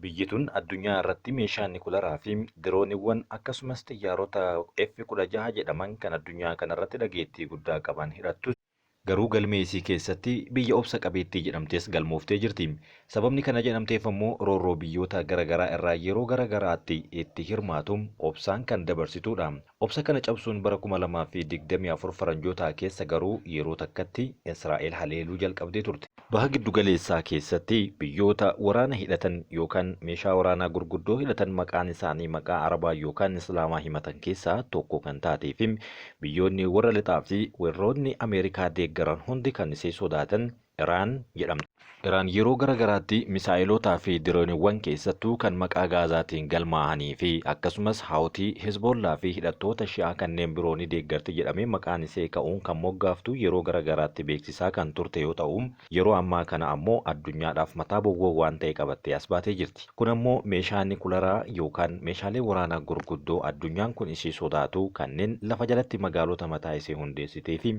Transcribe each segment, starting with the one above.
Biyyi tun addunyaa irratti meeshaa nikularaa fi dirooniiwwan akkasumas xiyyaarota F-16 jedhaman kan addunyaa kanarratti dhageettii guddaa qaban hidhattus, garuu galmee isii keessatti biyya obsa qabeettii jedhamtees galmooftee jirti. Sababni kana jedhamteef ammoo roorroo biyyoota gara garaa irraa yeroo gara garaatti itti hirmaatu obsaan kan dabarsituudha. Obsa kana cabsuun bara 2024 faranjootaa keessa garuu yeroo takkatti Israa'el haleeluu jalqabdee turte. Baha Giddugaleessaa keessatti biyyoota waraana hidhatan yookaan meeshaa waraanaa gurguddoo hidhatan maqaan isaanii maqaa Arabaa yookaan Islaamaa himatan keessaa tokko kan taatee fi biyyoonni warra lixaa fi warroonni Ameerikaa deeggaran hundi kan isee sodaatan Iraan jedhamti. Iraan yeroo gara garaatti misaa'elootaa fi dirooniiwwan keessattuu kan maqaa Gaazaatiin galmaahanii fi akkasumas Hawutii, Hezboollaa fi hidhattoota Shi'aa kanneen biroo ni deeggarti jedhamee maqaan isee ka'uun kan moggaaftu yeroo gara garaatti beeksisaa kan turte yoo ta'u, yeroo ammaa kana ammoo addunyaadhaaf mataa bowwoo waan ta'e qabattee as baatee jirti. Kun ammoo meeshaa nikularaa yookaan meeshaalee waraanaa gurguddoo addunyaan kun isii sodaatu kanneen lafa jalatti magaalota mataa isee hundeessitee fi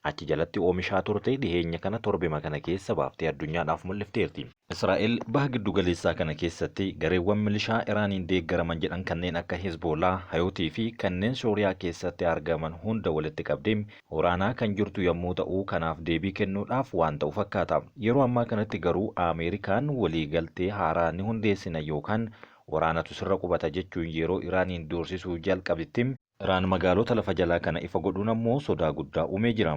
achi jalatti oomishaa turte dhiheenya kana torbema kana keessa baaftee addunyaadhaaf mul'ifteerti. Israa'el Baha Giddugaleessaa kana keessatti gareewwan milishaa Iraaniin deeggaraman jedhan kanneen akka Hezboolaa, Hayuutii fi kanneen Sooriyaa keessatti argaman hunda walitti qabdee waraanaa kan jirtu yommuu ta'u kanaaf deebii kennuudhaaf waan ta'u fakkaata. Yeroo ammaa kanatti garuu Ameerikaan waliigaltee haaraa ni hundeessina yookaan waraanatu sirra qubata jechuun yeroo Iraaniin doorsisuu jalqabditti Iraan magaalota lafa jalaa kana ifa godhuun ammoo sodaa guddaa uumee jira.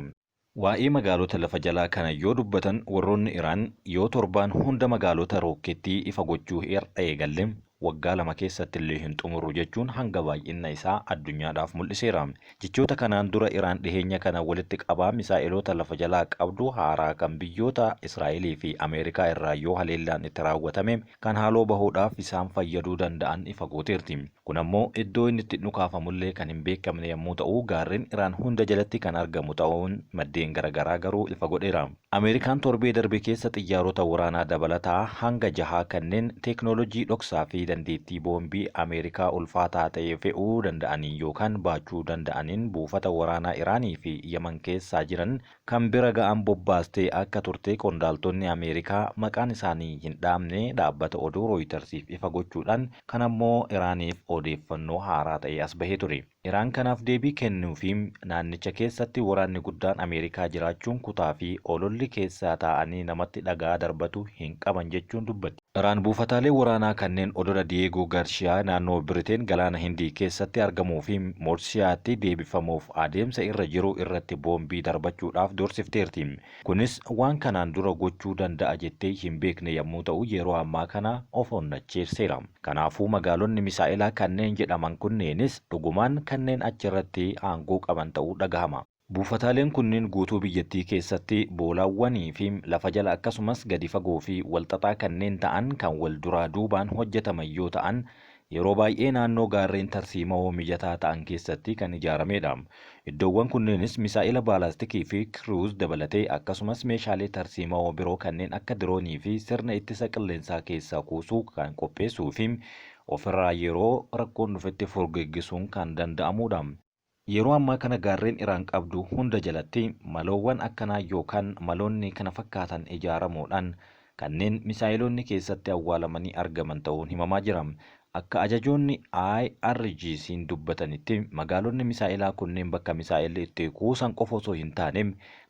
Waa'ee magaalota lafa jalaa kana yoo dubbatan warroonni Iraan yoo torbaan hunda magaalota rookkeettii ifa gochuu har'a eegalle waggaa 2 keessattillee hin xumurru jechuun hanga baay'inna isaa addunyaadhaaf mul'iseera. Jechoota kanaan dura Iraan dhiheenya kana walitti qabaa misaa'eloota lafa jalaa qabdu haaraa kan biyyoota Israa'elii fi Ameerikaa irraa yoo haleellaan itti raawwatame kan haaloo bahuudhaaf isaan fayyaduu danda'an ifa gooteerti. Kun ammoo iddoo inni itti dhukaafamullee kan hin beekamne yommuu ta'u, gaarreen Iraan hunda jalatti kan argamu ta'uun maddeen garagaraa garuu ifa godheera. Ameerikaan torbee darbe keessa xiyyaarota waraanaa dabalataa hanga jahaa kanneen teeknoolojii dhoksaa fi dandeettii boombii Ameerikaa ulfaataa ta'e fe'uu danda'aniin yookaan baachuu danda'aniin buufata waraanaa Iraanii fi Yaman keessaa jiran kan bira ga'an bobbaastee akka turte qondaaltonni Ameerikaa maqaan isaanii hin dha'amne dhaabbata oduu Rooyitarsiif ifa gochuudhaan kan ammoo Iraaniif odeeffannoo haaraa ta'ee as bahee ture. Iraan kanaaf deebii kennuufi naannicha keessatti waraanni guddaan Ameerikaa jiraachuun kutaa fi ololli keessa taa'anii namatti dhagaa darbatu hin qaban jechuun dubbatti. Iraan buufataalee waraanaa kanneen odola Diyeegoo Gaarshiyaa naannoo Biriteen Galaana Hindii keessatti argamuu fi Moorsiyaatti deebifamuuf adeemsa irra jiru irratti boombii darbachuudhaaf doorsifteerti. Kunis waan kanaan dura gochuu danda'a jettee hin beekne yammuu ta'u yeroo ammaa kana of onnachiirseera. Kanaafuu magaalonni misaa'elaa kanneen jedhaman kunneenis dhugumaan kanneen achirratti aangoo qaban ta'uu dhagahama. Buufataaleen kunneen guutuu biyyattii keessatti boolaawwanii fi lafa jala akkasumas gadi fagoo fi walxaxaa kanneen ta'an kan wal duraa duubaan hojjetaman yoo ta'an, yeroo baay'ee naannoo gaarreen tarsiimawoo mijataa ta'an keessatti kan ijaarameedha. Iddoowwan kunneenis misaa'ela baalaastikii fi kiruuz dabalatee akkasumas meeshaalee tarsiimawoo biroo kanneen akka diroonii fi sirna ittisa qilleensaa keessaa kuusuu kan qopheessuu fi ofirraa yeroo rakkoon dhufetti furguggisuun kan danda'amuudha. Yeroo ammaa kana gaarreen Iraan qabdu hunda jalatti maloowwan akkanaa yookaan maloonni kana fakkaatan ijaaramuudhaan kanneen misaayeloonni keessatti awwaalamanii argaman ta'uun himamaa jira. Akka ajajoonni IRGCn dubbatanitti magaalonni misaa'elaa kunneen bakka misaa'elli itti kuusan qofa osoo hin taane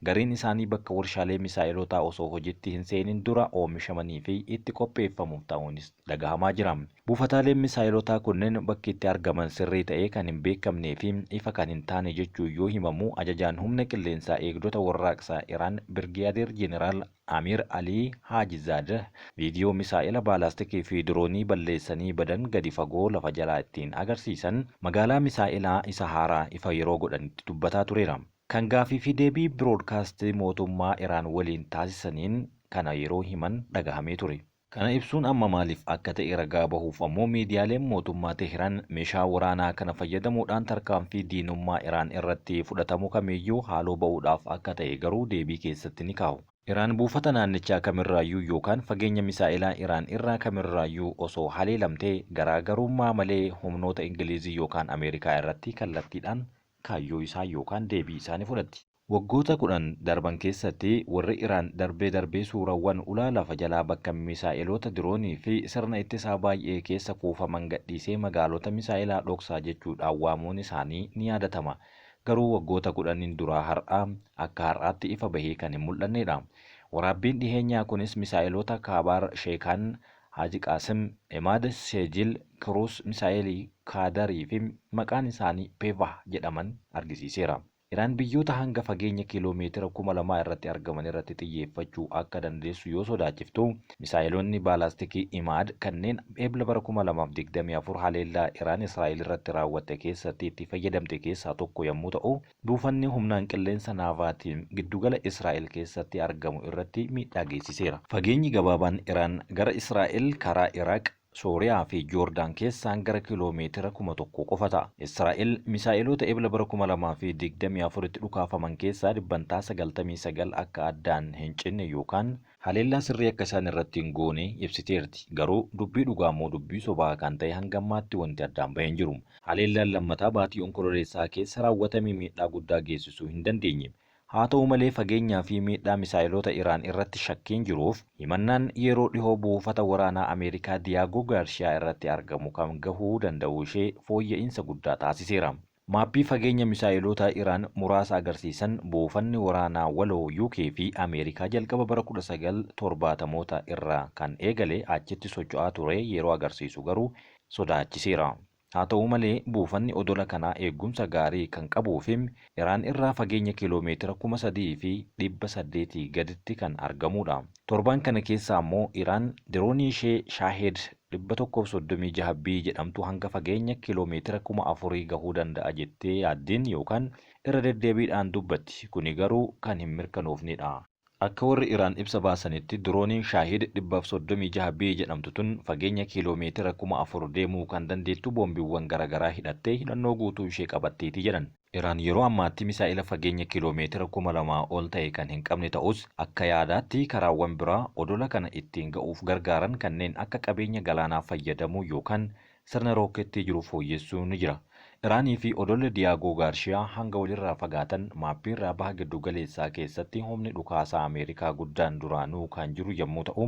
gariin isaanii bakka warshaalee misaa'elootaa osoo hojitti hin seenin dura oomishamanii fi itti qopheeffamu ta'uunis dhagahamaa jira. Buufataaleen misaa'elotaa kunneen bakki itti argaman sirrii ta'ee kan hin beekamnee fi ifa kan hin taane jechuun yoo himamu, ajajaan humna qilleensaa Eegdota Warraaqsaa Iraan Birgiyaadeer Jeneraal Amiir Alii Haajizaadah viidiyoo misaa'ela baalaastikii fi diroonii balleessanii badan gadi fagoo lafa jalaa ittiin agarsiisan magaalaa misaa'elaa isa haaraa ifa yeroo godhanitti dubbataa tureera. Kan gaaffii fi deebii biroodkaastii mootummaa Iraan waliin taasisaniin kana yeroo himan dhagahamee ture. Kana ibsuun amma maaliif akka ta'e ragaa bahuuf ammoo miidiyaaleen mootummaa Teehran meeshaa waraanaa kana fayyadamuudhaan tarkaanfii diinummaa Iraan irratti fudhatamu kamiiyyuu haaloo ba'uudhaaf akka ta'e garuu deebii keessatti ni kaa'u. Iraan buufata naannichaa kamirraayyuu yookaan fageenya misaa'elaa Iraan irraa kamirraayyuu osoo haleelamtee garaa garummaa malee humnoota Ingiliizii yookaan Ameerikaa irratti kallattiidhaan kaayyoo isaa yookaan deebii isaa ni fudhatti. Waggoota 10 darban keessatti warri Iraan darbee darbee suurawwan ulaa lafa jalaa bakka misaa'eloota diroonii fi sirna ittisaa baay'ee keessa kuufaman gadhiisee magaalota misaa'elaa dhoksaa jechuudhaan waamuun isaanii ni yaadatama. Garuu waggoota 10n duraa har'a akka har'aatti ifa bahee kan hin mul'anneedha. Waraabbiin dhiheenyaa kunis misaa'eloota Kaabaar Sheekaan, Haaji Qaasim, Emaad Seejil, Kiruus misaa'elii Kaadarii fi maqaan isaanii Pevah jedhaman argisiiseera. Iraan biyyoota hanga fageenya km 2000 irratti argaman irratti xiyyeeffachuu akka dandeessu yoo sodaachiftu, misaa'eloonni baalaastikii Imaad kanneen Ebla bara 2024 haleellaa Iraan Israa'el irratti raawwatte keessatti itti fayyadamte keessaa tokko yommuu ta'u, buufanni humnaan qilleensa Naavaatiim giddugala Israa'el keessatti argamu irratti miidhaa geessiseera. Fageenyi gabaabaan Iraan gara Israa'el karaa Iraaq, Sooriyaa fi Joordaan keessaan gara kiloomeetira 1000 qofa ta'a. Israa'el misaa'eloota Ebla bara 2024tti dhukaafaman keessaa dhibbantaa 99 akka addaan hin cinne yookaan haleellaa sirrii akka isaan irratti hin goone ibsiteerti. Garuu dubbii dhugaa moo dubbii sobaa kan ta'e hanga ammaatti wanti addaan bahe hin jiru. Haleellaan lammataa baatii Onkololeessaa keessa raawwatame miidhaa guddaa geessisuu hin dandeenye. Haata'u malee fageenyaa fi miidhaa misaa'eloota Iraan irratti shakkiin jiruuf himannaan yeroo dhihoo buufata waraanaa Ameerikaa Diyaagoo Gaarshiyaa irratti argamu kan gahuu danda'uu ishee fooyya'iinsa guddaa taasiseera. Maappii fageenya misaa'elootaa Iraan muraasa agarsiisan buufanni waraanaa waloo UK fi Ameerikaa jalqaba bara 1970moota irraa kan eegale achitti socho'aa ture yeroo agarsiisu garuu sodaachiseera. Haata'u malee, buufanni odola kanaa eegumsa gaarii kan qabuufi Iraan irraa fageenya kiiloomeetira 3,800 gaditti kan argamuudha. Torbaan kana keessa ammoo Iraan diroonii ishee Shaahed 136 B jedhamtu hanga fageenya kiiloomeetira 4,000 gahuu danda'a jettee yaaddin yookaan irra deddeebiidhaan dubbatti. Kuni garuu kan hin mirkanoofnedha. Akka warri Iraan ibsa baasanitti dirooniin Shaahid 136 B jedhamtu tun fageenya kiiloomeetira 4,000 deemuu kan dandeettu boombiiwwan garagaraa hidhattee hidhannoo guutuu ishee qabatteeti jedhan. Iraan yeroo ammaatti misaa'ila fageenya kiiloomeetira 2,000 ol ta'e kan hin qabne ta'us akka yaadaatti karaawwan biraa odola kana ittiin ga'uuf gargaaran kanneen akka qabeenya galaanaa fayyadamuu yookaan sirna rookkeettii jiru fooyyessuu ni jira. Iraanii fi odolli Diyaagoo Gaarshiyaa hanga walirraa fagaatan maappiirraa Baha Giddugaleessaa keessatti humni dhukaasaa Ameerikaa guddaan duraanuu kan jiru yommuu ta'u,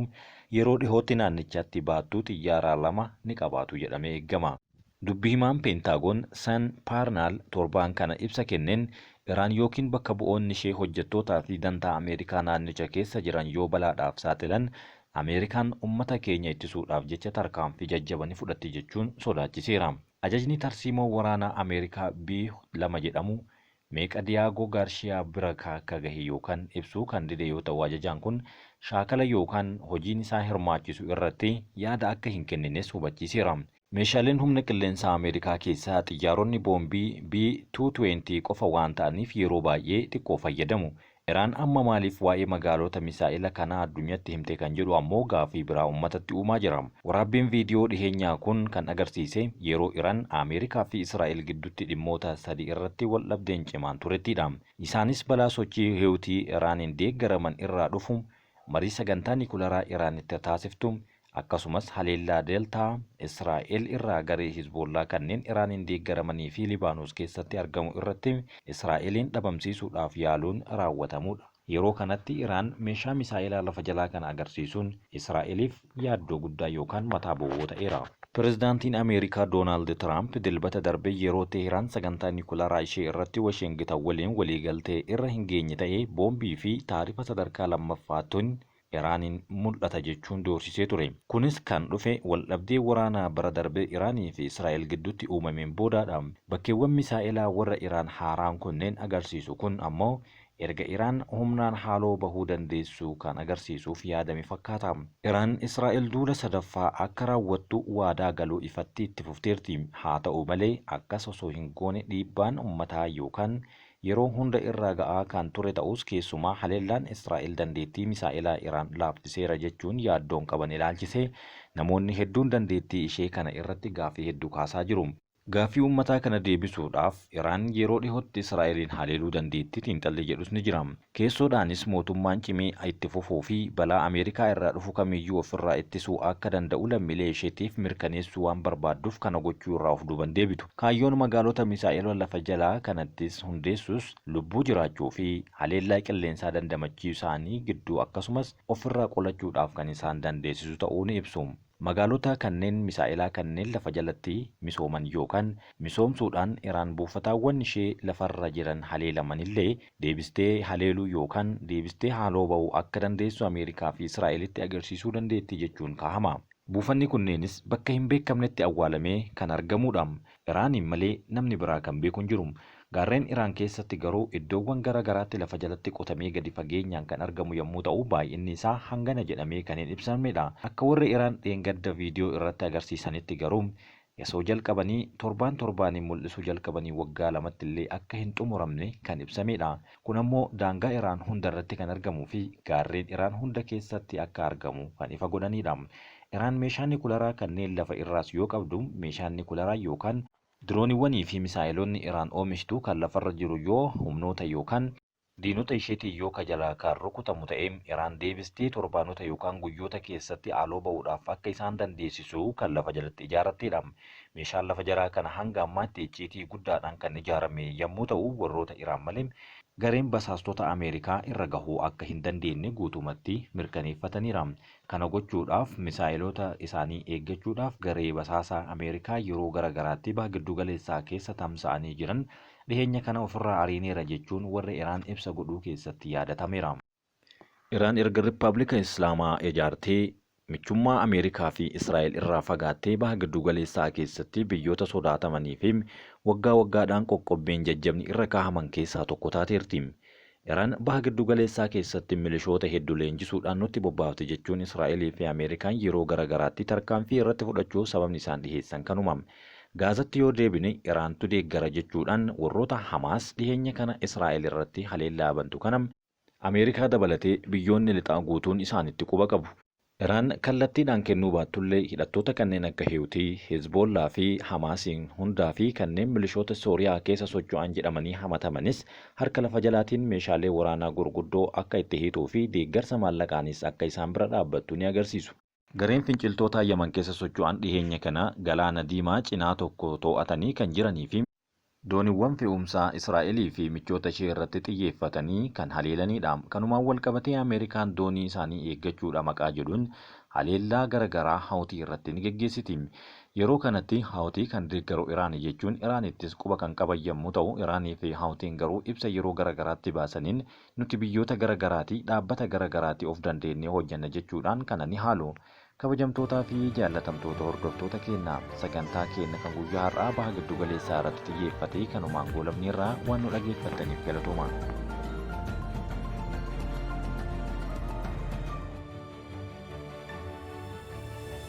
yeroo dhihootti naannichatti baattuu xiyyaaraa lama ni qabaatu jedhamee eegama. Dubbi himaan Peentaagoon San Paarnaal torbaan kana ibsa kenneen, Iraan yookiin bakka bu'oonni ishee hojjettootaa fi dantaa Ameerikaa naannicha keessa jiran yoo balaadhaaf saaxilan Ameerikaan ummata keenya ittisuudhaaf jecha tarkaanfii jajjaba ni fudhatti jechuun sodaachiseera. Ajajni tarsiimoo waraanaa Ameerikaa B2 jedhamu meeqa Diyaagoo Gaarshiyaa bira akka gahe yookaan ibsuu kan dide yoo ta'u ajajaan kun shaakala yookaan hojiin isaa hirmaachisu irratti yaada akka hin kennines hubachiiseera. Meeshaaleen humna qilleensaa Ameerikaa keessaa xiyyaaronni boombii B-220 qofa waan ta'aniif yeroo baay'ee xiqqoo fayyadamu. Iraan amma maaliif waa'ee magaalota misaa'ela kanaa addunyatti himte kan jedhu ammoo gaaffii biraa ummatatti uumaa jira. Waraabbiin viidiyoo dhiheenyaa kun kan agarsiise yeroo Iraan, Ameerikaa fi Israa'el gidduutti dhimmoota sadi irratti waldhabdeen cimaan turettiidha. Isaanis balaa sochii Hiwutii Iraaniin deeggaraman irraa dhufu, marii sagantaa nikularaa Iraan itti taasiftu, akkasumas haleellaa Deltaa Israa'el irraa garee Hizboollaa kanneen Iraaniin deeggaramanii fi Libaanos keessatti argamu irratti Israa'eliin dhabamsiisuudhaaf yaaluun raawwatamuudha. Yeroo kanatti Iraan meeshaa misaa'elaa lafa jalaa kana agarsiisuun Israa'eliif yaaddoo guddaa yookaan mataa bowwoo ta'eera. Pirezidaantiin Ameerikaa Doonaald Tiraamp Dilbata darbe yeroo Teehiraan sagantaa nikularaa ishee irratti Washingitan waliin waliigaltee irra hin geenye ta'e boombii fi taarifa sadarkaa lammaffaattin Iraaniin mul'ata jechuun doorsisee ture. Kunis kan dhufe waldhabdee waraanaa bara darbe Iraanii fi Israa'el gidduutti uumameen boodaadha. Bakkeewwan misaa'elaa warra Iraan haaraan kunneen agarsiisu kun ammoo erga Iraan humnaan haaloo bahuu dandeessu kan agarsiisuuf yaadame fakkaata. Iraan Israa'el duula sadaffaa akka raawwattu waadaa galuu ifatti itti fufteerti. Haata'u malee akkas osoo hin goone dhiibbaan ummataa yookaan yeroo hunda irra ga'aa kan ture ta'us keessumaa haleellaan Israa'el dandeettii misaa'elaa Iraan laaffiseera jechuun yaaddoon qaban ilaalchisee namoonni hedduun dandeettii ishee kana irratti gaaffii hedduu kaasaa jiru. Gaaffii uummataa kana deebisuudhaaf Iraan yeroo dhihootti Israa'eliin haleeluu dandeetti xiinxalli jedhus ni jira. Keessoodhaanis mootummaan cimee itti fufuu fi balaa Ameerikaa irraa dhufu kamiyyuu ofirraa ittisuu akka danda'u lammiilee isheetiif mirkaneessuu waan barbaadduuf kana gochuu irraa of duuba hin deebitu. Kaayyoon magaalota misaa'ela lafa jalaa kanattis hundeessuus lubbuu jiraachuu fi haleellaa qilleensaa dandamachuu isaanii gidduu akkasumas ofirraa qolachuudhaaf kan isaan dandeessisu ta'uu ni ibsu. Magaalota kanneen misaa'elaa kanneen lafa jalatti misooman yookaan misoomsuudhaan Iraan buufataawwan ishee lafarra jiran haleelamanillee deebistee haleeluu yookaan deebistee haaloo ba'uu akka dandeessu Ameerikaa fi Israa'elitti agarsiisuu dandeetti jechuun kaahama. Buufanni kunneenis bakka hin beekamnetti awwaalamee kan argamuudha. Iraaniin malee namni biraa kan beeku hin jiru. Gaarreen Iraan keessatti garuu iddoowwan gara garaatti lafa jalatti qotamee gadi fageenyaan kan argamu yommuu ta'u baay'inni isaa hangana jedhamee kan hin ibsamnedha. Akka warri Iraan dheengadda viidiyoo irratti agarsiisanitti garuu osoo jalqabanii torbaan torbaaniin mul'isuu jalqabanii waggaa lamatti illee akka hin xumuramne kan ibsamedha. Kun ammoo daangaa Iraan hunda irratti kan argamuu fi gaarreen Iraan hunda keessatti akka argamu kan ifa godhanidha. Iraan meeshaa nikularaa kanneen lafa irraas yoo qabdu meeshaan nikularaa yookaan Dirooniiwwanii fi misaa'eloonni Iraan oomishtu kan lafarra jiru yoo humnoota yookaan diinota isheetiin yoo ka jalaa kan rukutamu ta'e Iraan deebistee torbaanota yookaan guyyoota keessatti haaloo ba'uudhaaf akka isaan dandeessisu kan lafa jalatti ijaarratteedha. Meeshaan lafa jalaa kana hanga ammaatti icciitii guddaadhaan kan ijaarame yommuu ta'u warroota Iraan malee gareen basaastota Ameerikaa irra gahuu akka hin dandeenye guutumatti mirkaneeffataniira. Kana gochuudhaaf misaa'eloota isaanii eeggachuudhaaf garee basaasaa Ameerikaa yeroo gara garaatti baha giddugaleessaa keessa tamsa'anii jiran dhiheenya kana ofirraa ariineera jechuun warri Iraan ibsa godhuu keessatti yaadatameera. Iraan erga Rippaablika Islaamaa ijaartee michummaa Ameerikaa fi Israa'el irraa fagaattee baha giddugaleessaa keessatti biyyoota sodaatamanii fi waggaa waggaadhaan qoqqobbiin jajjabni irra kaahaman keessaa tokko taateerti. Iraan baha giddugaleessaa keessatti milishoota heddu leenjisuudhaan nutti bobbaafte jechuun Israa'elii fi Ameerikaan yeroo gara garaatti tarkaanfii irratti fudhachuu sababni isaan dhiheessan kanuma. Gaazatti yoo deebine Iraantu deeggara jechuudhaan warroota Hamaas dhiheenya kana Israa'el irratti haleellaa bantu kana Ameerikaa dabalatee biyyoonni lixaa guutuun isaanitti quba qabu. Iraan kallattiidhaan kennuu baattullee hidhattoota kanneen akka Hiwutii, Hezboollaa fi Hamaasiin hundaa fi kanneen milishoota Sooriyaa keessa socho'an jedhamanii hamatamanis harka lafa jalaatiin meeshaalee waraanaa gurguddoo akka itti hiituu fi deeggarsa maallaqaanis akka isaan bira dhaabbattu ni agarsiisu. Gareen finciltootaa Yaman keessa socho'an dhiheenya kana Galaana Diimaa cinaa tokko too'atanii kan jiranii fi dooniwwan fe'umsaa Israa'elii fi michoota ishee irratti xiyyeeffatanii kan haleelaniidha. Kanumaan walqabatee Ameerikaan doonii isaanii eeggachuudha maqaa jedhuun haleellaa gara garaa Hawutii irratti ni geggeessiti. Yeroo kanatti Hawutii kan deeggaru Iraani jechuun Iraanittis quba kan qaban yommuu ta'u, Iraanii fi Hawutiin garuu ibsa yeroo gara garaatti baasaniin nuti biyyoota gara garaati, dhaabbata gara garaati of dandeennee hojjanna jechuudhaan kana ni haalu. Kabajamtootaa fi jaallatamtoota hordoftoota keenna, sagantaa keenna kan guyyaa har'aa Baha Giddu Galeessaa irratti xiyyeeffate kanumaan goolabneerra, waan nu dhageeffattaniif galatoomaa.